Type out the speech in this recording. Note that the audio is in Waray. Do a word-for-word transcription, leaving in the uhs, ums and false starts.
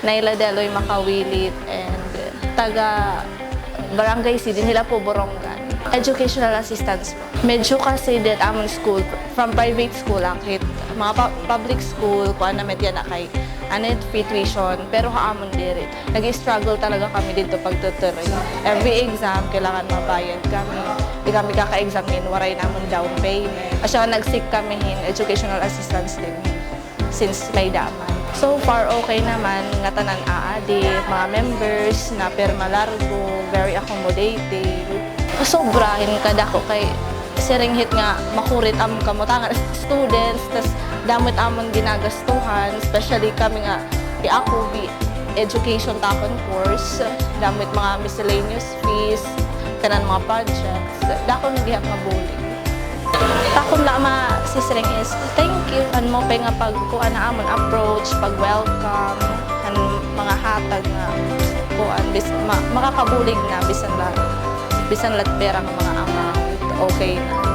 Naila Deloy Makawilit and taga Barangay C, dinhi la po Borongan. Educational assistance po. Medyo kasi dida amon school, from private school ak hit, mga pa-, public school, kuan na met yana kay ano it free tuition, pero ha amon diri. Nag-struggle talaga kami didto pagtuturoy. Every exam, kailangan mabayad kami. Di kami kaka-exam hin waray namon down payment. Asya nag-seek kami hin educational assistance dinhi, since may-ada man. So far, okay naman, ngatanan aadi, mga members, napirma largo, very accommodating. Sobra hin kadako kay siring hit nga makurit amon kamutangan, students, tas damo it amon ginagastuhan, especially kami nga, ti ako, bi-, education ta akon course, damo it mga miscellaneous fees, kanan mga projects, dako nga gihap nga bulig. Akon la masisiring is, thank you, an maupay nga pagkuan ha amon, approach, pag-welcome, an mga hatag nga kuan, bis-, ma-, makakabulig na, bisan la, bisan la pera nga mga amount, okay na.